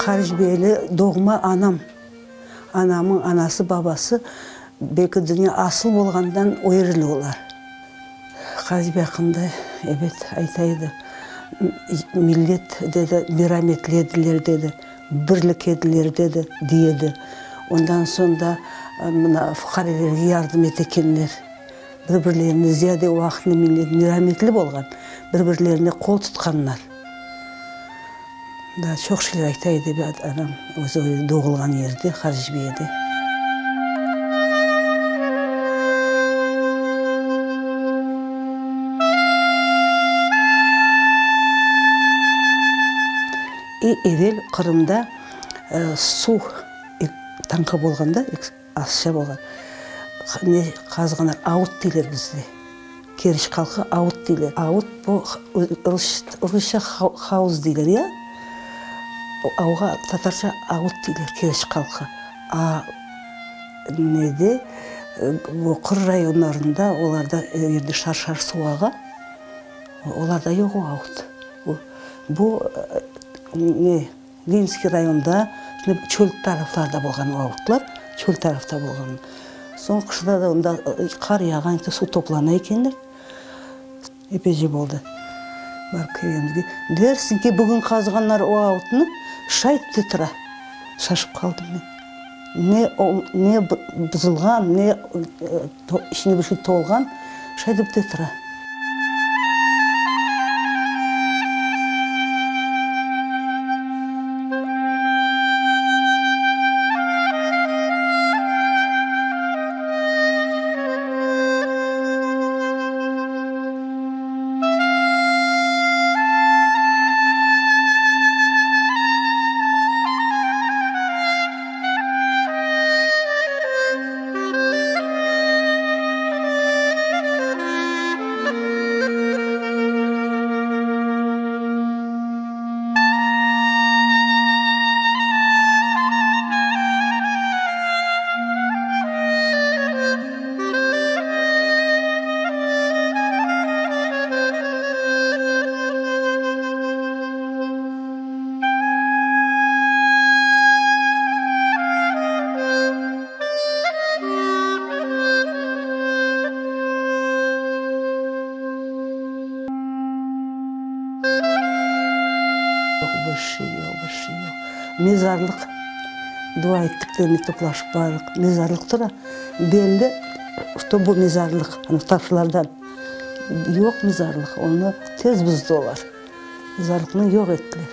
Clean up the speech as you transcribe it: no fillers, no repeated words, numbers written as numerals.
Harcibiyeli doğma anam, anamıñ anası, babası, belki dünya asıl bolğandan o yerli olar. Harcibiye aqqında, ebet, ayta edi. Millet, dedi, merametli ediler, dedi, birlik ediler, dedi, dey edi. Ondan soñ da mına fuqarelerge yardım ete ekenler. Bir-birlerine ziyade o vaqıtnı millet merametli bolğan, bir-birlerine qol tutqanlar. Daa çoq şeyler ayta edi anam, özü doğulğan yerde, Harcibiyede. E evel Qırımda suv tañqa bolğanda, Azca bolğan. Ne qazğanlar, avut deyler bizde. Keriç halqı avut deyler. Avut bu rusça hauz deyler, ya? Avğa tatarca avut deyler Keriç halqı. A nede, bu qır rayonlarında olarda er yerde şar-şar suv ağa, olarda yoq o avut. Bu ne? Lenskiy rayonda, şimdi çöl taraflarda bolğan o avutlar, çöl tarafta bolğan. Soñ qışta da onda qar yağğan, suv toplana ekenler. Epece boldı barıp kelgenimizge. Dersiñ ki, bugün qazğanlar o avutnı, şayt tura. Şaşıp qaldım men. Ne ne buzulğan, ne içine bir şey tolğan, şaytip de tura. Yoq, bir şey yoq, bir şey yoq. Mezarlıq, dua ettik de, toplaşıp bardıq, mezarlıq tura. Belli, çto bu mezarlıq, ana taşlardan. Yoq mezarlıq, onı tez buzdı olar. Mezarlıqnı yoq ettiler.